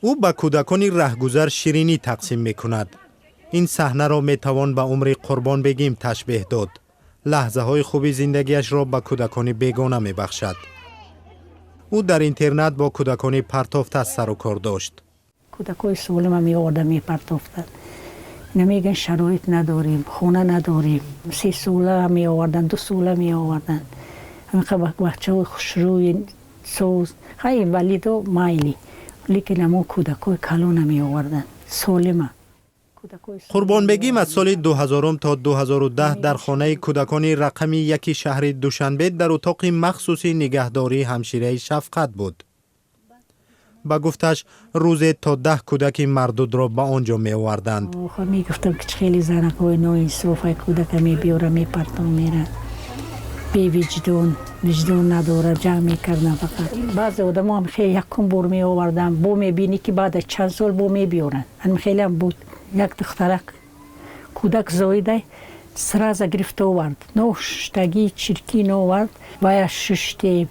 Ӯ ба кӯдакони раҳгузар ширинӣ тақсим мекунад. Ин саҳнаро метавон ба умри Қурбонбегим ташбеҳ дод. Лаҳзаҳои хуби зиндагиашро ба кӯдакони бегона мебахшад. Ӯ дар интернат бо кӯдакони партофта сару кор дошт. Кӯдакҳои солима меоварда, мепартофтанд. Ина мегӯянд, шароит надорем, хона надорем. 3 сола меоварданд, 2 сола меоварданд. Ҳаминқа бачаҳои хушрӯи соз, хай, инвалидо майли, лекин ҳамон кӯдакҳои калона меоварданд, солима. Қурбонбегим аз соли 2000 то 2010 дар хонаи кӯдакони рақами яки шаҳри Душанбе дар утоқи махсуси нигаҳдории ҳамшираи шафқат буд. Ба гуфташ, рӯзе то 10 кӯдаки мардудро ба он ҷо меоварданд. Мегуфтам, ки хеле занакҳои ноинсофай, кӯдака мебиёра, мепартон, мерад, бевиҷдон, виҷдон надорад. Ҷанг мекардам фақат. Баъзе одамо ҳам хеле якум бор меовардам, бо мебинӣ, ки баъд аз чанд сол бо мебиёранд. Ҳамин хелеам буд. Як духтарак кӯдак зоидай, сразу гирифта овард, ношуштагии чиркин овард. Вая шуштем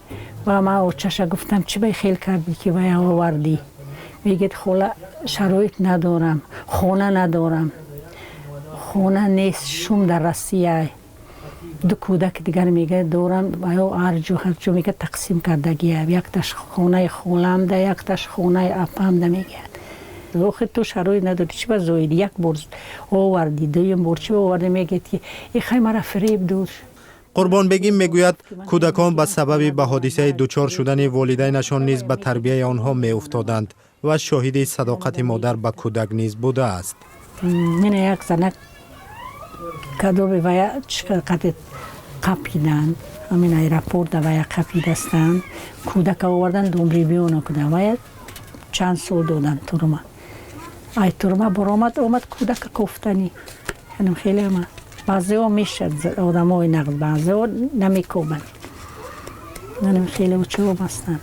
ва ман очаша гуфтам: «Чӣ бай хел кардӣ, ки вая овардӣ?» Мегӯяд: «Хола, шароит надорам, хона надорам, хона нест, шум дар Россия, ду кӯдаки дигар, мегӯяд, дорам, ё ҳарҷо ҳарҷо, мегӯяд, тақсим кардагиям, якташ хонаи холамда, якташ хонаи апамда», мегӯяд. «Охир ту шароит надорӣ, чӣ ба зоидӣ? Як бор овардӣ, дуюм бор чӣ ба овардӣ?» Мегӯяд, ки ихай мара фиреб дод. Қурбонбегим мегӯяд, кӯдакон ба сабаби ба ҳодисаи дучор шудани волидайнашон низ ба тарбияи онҳо меуфтоданд ва шоҳиди садоқати модар ба кӯдак низ будааст. Мина як занак кадоби вая қаде қапиданд, ҳамин аэропорта вая қапидастанд, кӯдака овардан, дом ребёнок куданд, вая чанд сол доданд турма. Ай турма баромад, омад кӯдака кофтанӣ. Янам хеле ама баъзеҳо мешад одамои нағз, баъзеҳо намекобанд. Янам хеле учоб ҳастанд.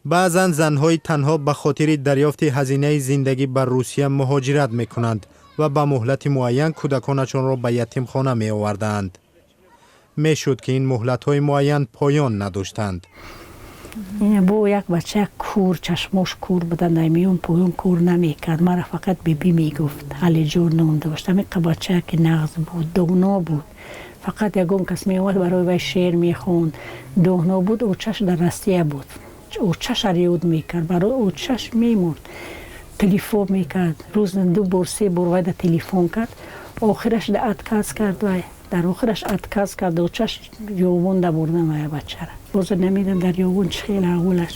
Баъзан занҳои танҳо ба хотири дарёфти ҳазинаи зиндагӣ ба Русия муҳоҷират мекунанд ва ба муҳлати муайян кӯдаконашонро ба ятимхона меовардаанд. Мешуд, ки ин муҳлатҳои муайян поён надоштанд. Бо як бача кур, чашмош кур будан, дар миён поён кур намекард, мара фақат биби мегуфт. Алиҷон ном дошт. Ҳамиқа бача ки нағз буд, доно буд. Фақат ягон кас меомад, барои вай шеър мехонд. Доно буд. Очаш дар Россия буд, очаша ёд мекард, барои очаш мемурд. Телефон мекард рӯз ду бор, се бор вайда телефон кард. Охираш да отказ кард, вай дар охираш отказ кард. Очаш ёвонда бурдан вая бачара. Боза намедам, дар ёвон чӣ хел аҳволаш,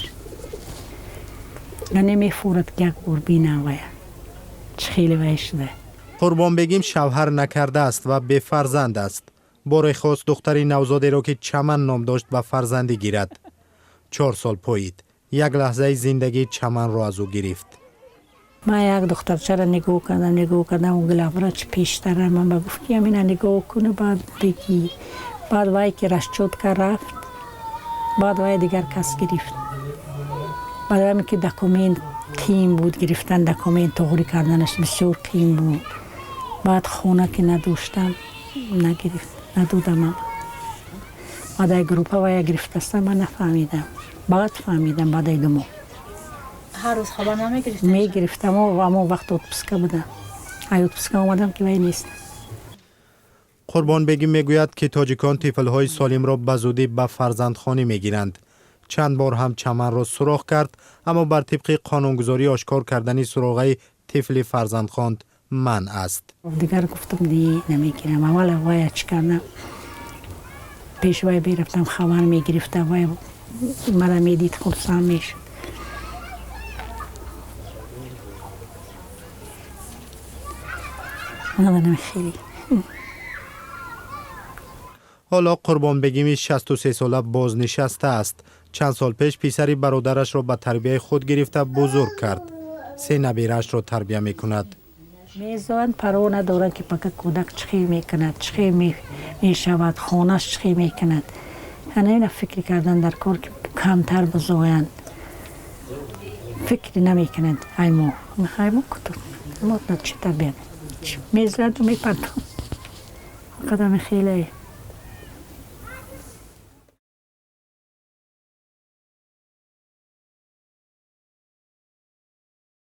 намефорад, ки як бор бинам вая чӣ хеле вай шуда. Қурбонбегим шавҳар накардааст ва бефарзанд аст. Боре хост духтари навзодеро, ки Чаман ном дошт, ба фарзандӣ гирад. 4 сол поид. Як лаҳзаи зиндагии Чаманро аз ӯ гирифт. Ман як духтарчаро нигоҳ кардам, нигоҳ кардам, главврач пештара ман ба гуфт, ки амина нигоҳ куну баъд бигӣ. Баъд вай ки расчёт кар рафт, баъд вай дигар кас гирифт. Баъд ҳаме ки документ қиин буд гирифтан, документ тоғрӣ карданаш бисёр қиин буд. Баъд хона ки надоштам, нагирифт, надодамам. Баъд ай группа вая гирифтастам, ман нафаҳмидам, баъд фаҳмидам, баъд ай 2 моҳ. Ҳар рӯз хабар намегирифтед? Мегирифтам, аммо вақт отпуска будам. Ай отпуска омадам, ки вай нест. Қурбонбегим мегӯяд, ки тоҷикон тифлҳои солимро ба зудӣ ба фарзандхонӣ мегиранд. Чанд бор ҳам Чаманро суроғ кард, аммо бар тибқи қонунгузорӣ ошкор кардани суроғаи тифли фарзандхонд манъ аст. Дигар гуфтам, не, намегирам. Аввала вая чӣ кардам, пеш вай мерафтам, хабар мегирифтам. Вай мара медид, хурсанд мешуд. Хеле. Ҳоло Қурбонбегими 63сола бознишаста аст. Чанд сол пеш писари бародарашро ба тарбияи худ гирифта бузург кард. Се набираашро тарбия мекунад. Мезоянд, парво надоранд, ки пака кӯдак чӣ хел мекунад, чӣ хел мешавад, хонаш чӣ хел мекунад. Ана фикр кардан дар кор, ки камтар бузоянд. Фикр намекунанд. Ай мо кутур мо чӣ тарбия мезояду мепартон. Фақат ами хеле.